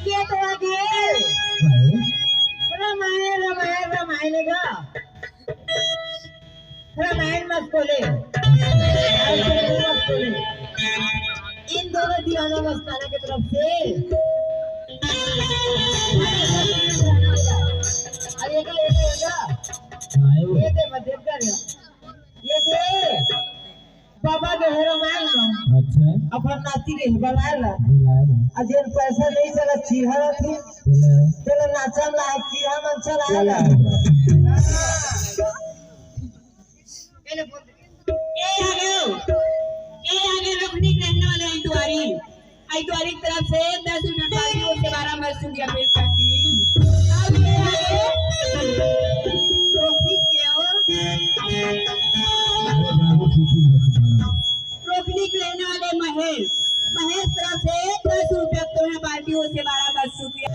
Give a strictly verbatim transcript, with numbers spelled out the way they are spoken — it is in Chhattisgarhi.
ये तो आ गए। रामायण, रामायण, रामायण का। रामायण मत बोले। रामायण मत बोले। इन दोनों दीवाना मस्ताना की तरफ से। अरे ये क्या, ये क्या, ये क्या? ये दे, मत देख कर। ये दे। बाबा के हेरो मार लो। अच्छा। अपन नाती के हेरो मार लो। बुलाए लो। आ जेन पैसा नहीं चला, चीहा थी। बुलाए। चलो नाचा ला, चीहा मन चला चला। ला। ए आगे, ए आगे रुक्मिणी के रहने वाले हैं तुम्हारी। आई तुम्हारी तरफ से दस रुपए पार्टी और से बारह मस्त रुपया पेश करती। अब ये आगे रोकनी के हो। रोकनी के रहने वाले महेश, महेश तरफ से दस रुपया तुम्हें पार्टी और से बारह मस्त रुपया।